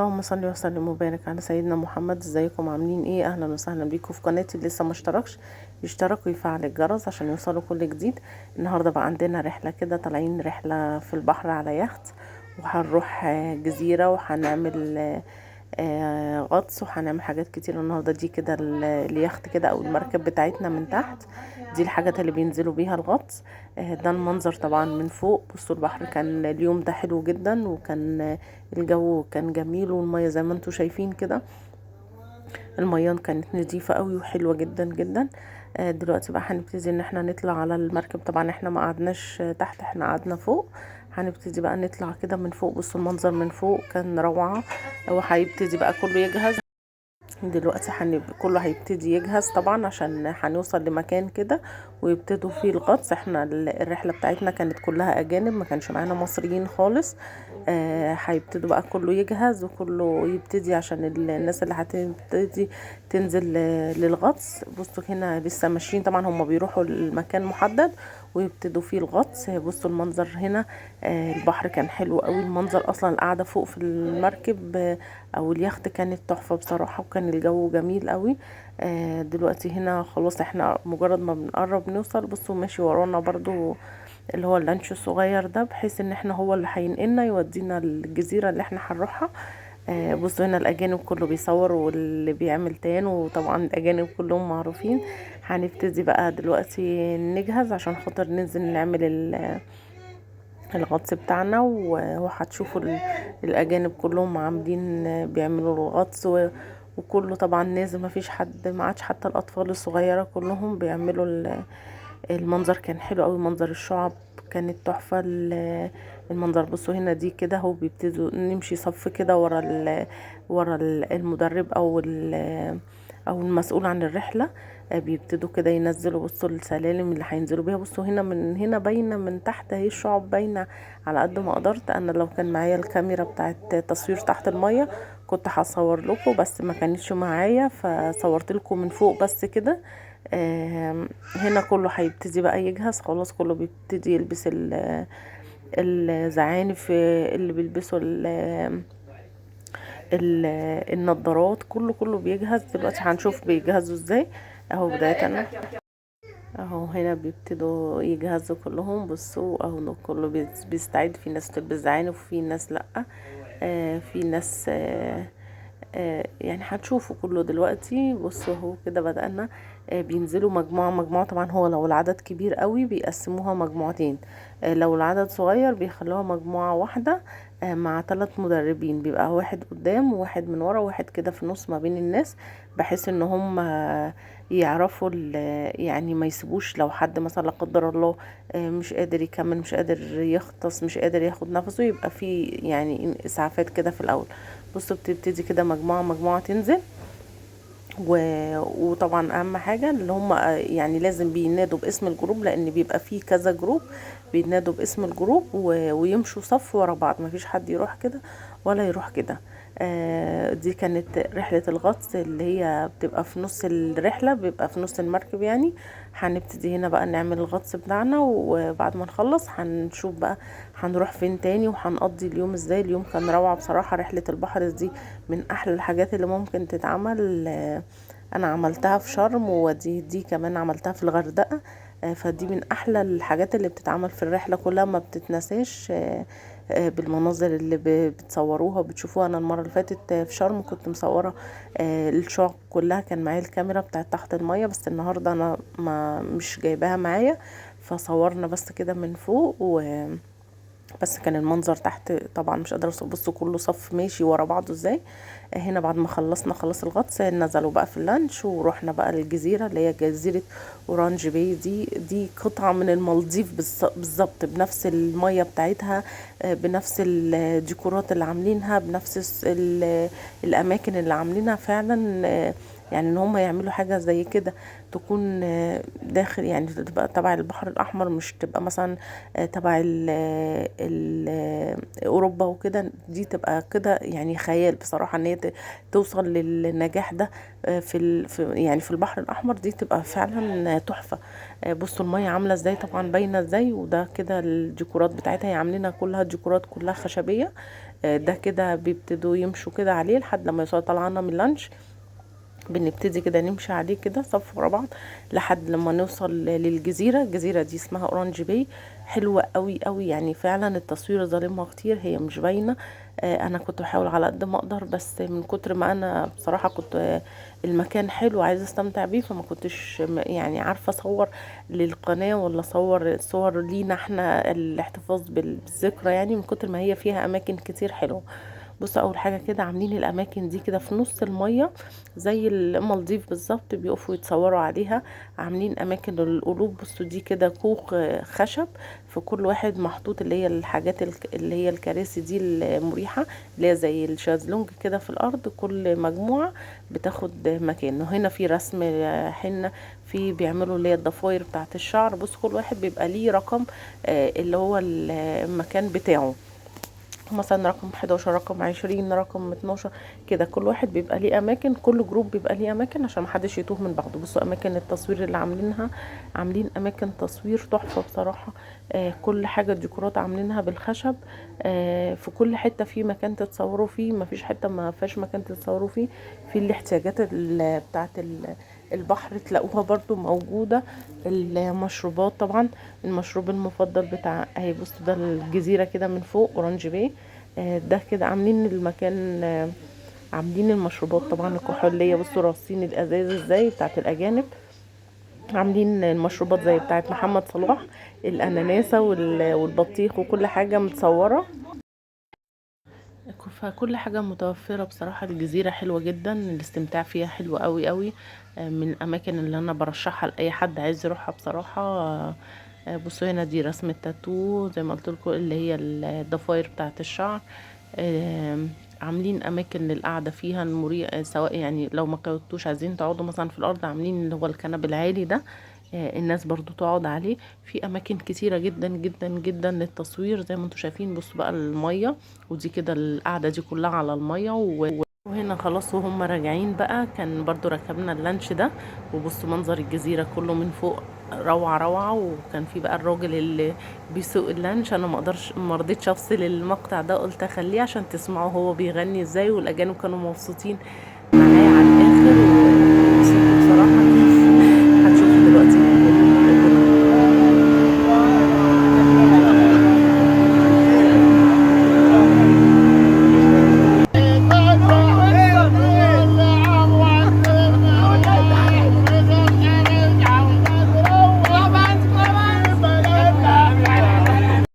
اللهم صل وسلم وبارك على سيدنا محمد. ازيكم عاملين ايه؟ اهلا وسهلا بيكم في قناتي. اللي لسه ما اشتركش يشترك ويفعل الجرس عشان يوصلوا كل جديد. النهارده بقى عندنا رحله كده، طالعين رحله في البحر على يخت، وهنروح جزيرة وهنعمل غطس وهنعمل حاجات كتير النهارده. دي كده اليخت كده او المركب بتاعتنا من تحت، دي الحاجات اللي بينزلوا بيها الغطس. ده المنظر طبعا من فوق. بصوا البحر كان اليوم ده حلو جدا، وكان الجو كان جميل، والمية زي ما انتم شايفين كده المية كانت نظيفة قوي وحلوه جدا جدا. دلوقتي بقى هنبتدي ان احنا نطلع على المركب. طبعا احنا ما قعدناش تحت، احنا قعدنا فوق. هنبتدي بقى نطلع كده من فوق. بصوا المنظر من فوق كان روعة، وهيبتدي بقى كله يجهز دلوقتي. كله هيبتدي يجهز طبعا عشان هنوصل لمكان كده ويبتدوا فيه الغطس. احنا الرحلة بتاعتنا كانت كلها اجانب، ما كانش معانا مصريين خالص. هيبتدوا بقى كله يجهز وكله يبتدي عشان الناس اللي هتبتدي تنزل للغطس. بصوا هنا لسه ماشيين، طبعا هم بيروحوا لمكان محدد ويبتدوا فيه الغطس. بصوا المنظر هنا، البحر كان حلو قوي. المنظر اصلا القعدة فوق في المركب، او اليخت كانت تحفة بصراحة، وكان الجو جميل قوي. دلوقتي هنا خلاص احنا مجرد ما بنقرب نوصل، بصوا ماشي ورانا برضو اللي هو اللانش الصغير ده، بحيث ان احنا هو اللي هينقلنا يودينا الجزيرة اللي احنا هنروحها. بصوا هنا الاجانب كله بيصور واللي بيعمل تان، وطبعا الاجانب كلهم معروفين. هنبتدي بقى دلوقتي نجهز عشان خاطر ننزل نعمل الغطس بتاعنا، وهتشوفوا الاجانب كلهم عاملين بيعملوا الغطس، وكله طبعا نازل، ما فيش حد، ما عادش حتى الاطفال الصغيرة كلهم بيعملوا المنظر كان حلو قوي، منظر الشعب كانت تحفة المنظر. بصوا هنا دي كده هو بيبتدوا نمشي صف كده ورا المدرب او المسؤول عن الرحلة. بيبتدوا كده ينزلوا. بصوا السلالم اللي هينزلوا بيها. بصوا هنا من هنا باينة من تحت اهي الشعب باينة على قد ما قدرت. انا لو كان معايا الكاميرا بتاعت تصوير تحت المية كنت هصور لكم، بس ما كانتش معايا فصورت لكم من فوق بس كده. هنا كله هيبتدي بقى يجهز خلاص، كله بيبتدي يلبس الزعانف اللي بيلبسوا النضارات، كله بيجهز دلوقتي. هنشوف بيجهزوا ازاي اهو. بداية اهو هنا بيبتدوا يجهزوا كلهم. بصوا اهو كله بيستعد، في ناس تلبس زعانف وفي ناس لا، في ناس، يعني هتشوفوا كله دلوقتي. بصوا اهو كده بدأنا، بينزلوا مجموعة مجموعة. طبعا هو لو العدد كبير قوي بيقسموها مجموعتين، لو العدد صغير بيخلوها مجموعة واحدة، مع 3 مدربين، بيبقى واحد قدام وواحد من ورا وواحد كده في النص ما بين الناس، بحيث ان هم يعرفوا يعني ما يسيبوش لو حد مثلا لا قدر الله، مش قادر يكمل، مش قادر يغطس، مش قادر ياخد نفسه، يبقى في اسعافات كده في الاول. بصوا بتبتدي كده مجموعة مجموعة تنزل، وطبعا اهم حاجة اللي هم لازم بينادوا باسم الجروب، لان بيبقى فيه كذا جروب بينادوا باسم الجروب ويمشوا صف ورا بعض، مفيش حد يروح كده ولا يروح كده. دي كانت رحلة الغطس اللي هي بتبقى في نص الرحلة، بيبقى في نص المركب يعني. هنبتدي هنا بقى نعمل الغطس بتاعنا، وبعد ما نخلص هنشوف بقى هنروح فين تاني وهنقضي اليوم ازاي. اليوم كان روعة بصراحة. رحلة البحر دي من احلى الحاجات اللي ممكن تتعمل. انا عملتها في شرم، ودي كمان عملتها في الغردقة، فدي من احلى الحاجات اللي بتتعمل في الرحلة كلها، ما بتتنساش، بالمناظر اللي بتصوروها وبتشوفوها. انا المرة اللي فاتت في شرم كنت مصورة، الشعب كلها، كان معايا الكاميرا بتاعت تحت المية، بس النهاردة انا مش جايباها معايا، فصورنا بس كده من فوق بس كان المنظر تحت طبعا مش قادرة اوصف. بصوا كله صف ماشي ورا بعضه ازاي. هنا بعد ما خلصنا خلاص الغطس نزلوا بقى في اللانش، ورحنا بقى الجزيرة اللي هي جزيرة اورانج باي. دي قطعة من المالديف بالظبط، بنفس المية بتاعتها، بنفس الديكورات اللي عاملينها، بنفس الاماكن اللي عاملينها. فعلا، يعني ان هم يعملوا حاجة زي كده تكون داخل، يعني تبقى تبع البحر الاحمر، مش تبقى مثلا تبع ال ال اوروبا وكده. دي تبقى كده يعني خيال بصراحة ان هي توصل للنجاح ده في يعني في البحر الاحمر، دي تبقى فعلا تحفة. بصوا المية عاملة ازاي، طبعا باينة ازاي. وده كده الديكورات بتاعتها، هي عاملينها كلها ديكورات كلها خشبية. ده كده بيبتدوا يمشوا كده عليه لحد لما يوصلوا. طلعنا من اللانش بنبتدي كده نمشي عليه كده صف ورا بعض لحد لما نوصل للجزيرة. الجزيرة دي اسمها اورانج باي، حلوة قوي قوي يعني، فعلا التصوير ظالمها كتير، هي مش باينة. انا كنت بحاول على قد ما اقدر، بس من كتر ما انا بصراحة كنت المكان حلو عايزة استمتع بيه، فما كنتش يعني عارفة اصور للقناة ولا اصور صور لينا احنا الاحتفاظ بالذكرى، يعني من كتر ما هي فيها اماكن كتير حلوة. بصوا اول حاجة كده عاملين الاماكن دي كده في نص المية زي المالديف بالظبط، بيقفوا يتصوروا عليها. عاملين اماكن للقلوب، بصوا دي كده كوخ خشب، في كل واحد محطوط اللي هي الحاجات اللي هي الكراسي دي المريحة اللي هي زي الشازلونج كده في الارض، كل مجموعة بتاخد مكان. وهنا في رسم حنة، في بيعملوا اللي هي الضفاير بتاعت الشعر. بصوا كل واحد بيبقى ليه رقم اللي هو المكان بتاعه، مثلا رقم 11، رقم 20، رقم 12 كده. كل واحد بيبقى ليه اماكن، كل group بيبقى ليه اماكن عشان محدش يتوه من بعضه. بصوا اماكن التصوير اللي عاملينها، عاملين اماكن تصوير تحفة بصراحة. كل حاجة الديكورات عاملينها بالخشب، في كل حتة في مكان تتصوروا فيه، مفيش حتة ما فيهاش مكان تتصوروا فيه. في الاحتياجات بتاعت البحر تلاقوها برضو موجودة. المشروبات طبعا، المشروب المفضل بتاع اهي. بصوا ده الجزيرة كده من فوق اورانج باي، ده كده عاملين المكان، عاملين المشروبات طبعا الكحولية. بصوا راصين الازاز ازاي بتاعت الاجانب، عاملين المشروبات زي بتاعت محمد صلاح، الاناناسة والبطيخ وكل حاجة متصورة، فكل حاجة متوفرة بصراحة. الجزيرة حلوة جدا، الاستمتاع فيها حلو قوي قوي، من الأماكن اللي أنا برشحها لأي حد عايز يروحها بصراحة. بصوا هنا دي رسمة تاتو زي ما قلت لكم اللي هي الضفاير بتاعت الشعر. عاملين أماكن للقعدة فيها المريح، سواء يعني لو ما كنتوش عايزين تقعدوا مثلا في الأرض، عاملين اللي هو الكنب العالي ده، الناس برضو تقعد عليه. في اماكن كتيرة جدا جدا جدا للتصوير زي ما انتم شايفين. بصوا بقى المية، ودي كده القعدة دي كلها على المية. وهنا خلاص وهم راجعين بقى كان برضو ركبنا اللانش ده، وبصوا منظر الجزيرة كله من فوق روعة روعة. وكان في بقى الراجل اللي بيسوق اللانش، انا ما رضيتش افصل المقطع ده، قلت اخليه عشان تسمعوا هو بيغني ازاي، والاجانب كانوا مبسوطين معاه على الاخر وبصراحة.